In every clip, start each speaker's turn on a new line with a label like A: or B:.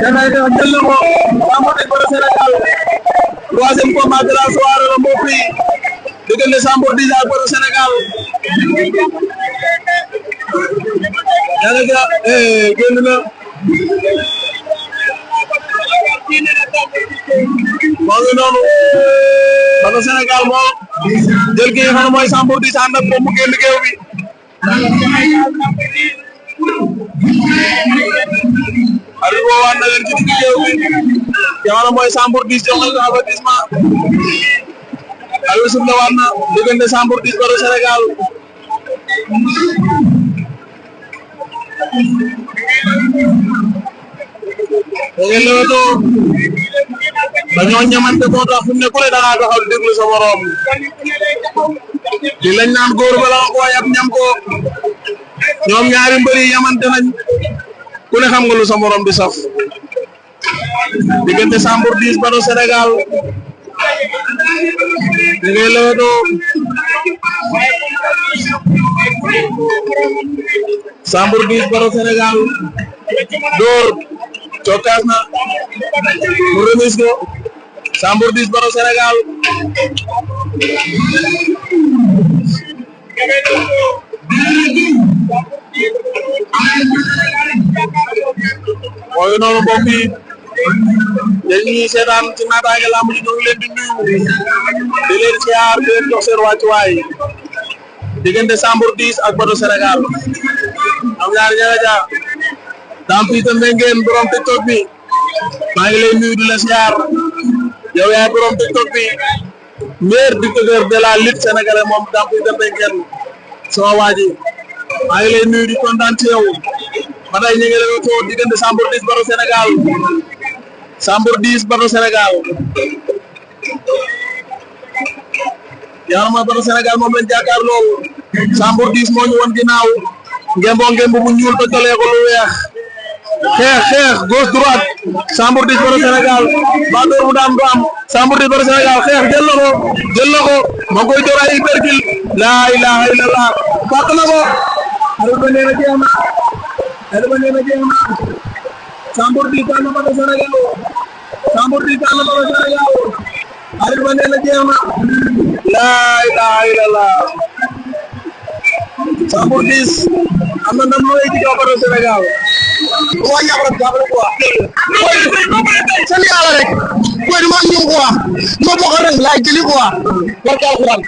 A: Sénégal jël na ko Sambour Diis Baro Sénégal troisième combat de la soirée la mbokk yi diggante Sambour Diis ak Baro Sénégal Sénégal génn na moo ngi noonu Baro Sénégal moo jël ki nga xam ne mooy Sambour Diis ànd ak moom mu génn géew bi ari wo waan na leen ci digg géew bi jamono mooy Sambour Diis jox na avertissement ari sub la waan na diggante Sambour Diis Baro Sénégal ngeen leweto dañoo ñamante moo tax fu mu ne ku ne da ngaa taxaw di déglu sa morom li lañ naan góor bala nga koo yab ñam ko ñoom ñaari mbër yi yamante nañ ku ne xam nga lu sa morom di saf diggante Sambour Diis Baro Sénégal ñu ngi leweto Sambour Diis Baro Sénégal door cokkaas na mu remise ko Sambour Diis Baro Sénégal mooy noonu mbokk yi yéen ñi seetaan ci naataange lamb ji ñoo ngi leen di nuyu di leen siyaar di leen jox seen wàccuwaay diggante Sambour Diis ak Baro Sénégal am ñaari ñaga ja dam fi tam ngeen borom TikTok bi maa ngi lay nuyu di la siyaar yow yaay borom TikTok bi meilleur dictateur de la lutte sénégalaise moom dam fi tam ngeen sama waaji maa ngi lay nuyu di kontaan ci yow ba tey ñu ngi lay woo diggante Sambour Diis Baro Sénégal Sambour Diis Baro Sénégal yaa ma Baro Sénégal moom lañ jàkkaar lool Sambour Diis moo ñu woon ginnaaw ngembo bu ñuul to tolee ko lu weex xeex gauche droite Sambour Diis Baro Sénégal ba door bu daan du am Sambour Diis Baro Sénégal xeex jël na ko ma koy door ay hypercule la ilaha illallah fàq na ko arbitre ba nee na jeex na Sambour Diis daan na Baro Sénégal Sambour Diis daan na Baro Sénégal arbitre ba nee na jeex na la ilaha illallah Sambour Diis am na ndam looy ci kaw Baro Sénégal waa ñaxal jàppale quoi seen yàlla rek booy dama ñëw quoi ma bokk rek laay jëli quoi barke alxuraan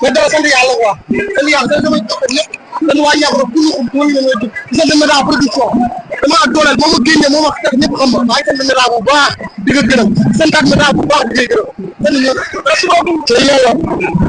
A: mais dara sant yàlla quoi seen yàlla damay topp lépp dañ waa ñaxal ku ñu ko ñu ñëw di sant Méda production dama dooleel moom ma génne moom ak tax ñëpp xam ma maa ngi sant Méda bu baax di ko gërëm sant ak Méda bu baax di ko gërëm sant ñëpp merci beaucoup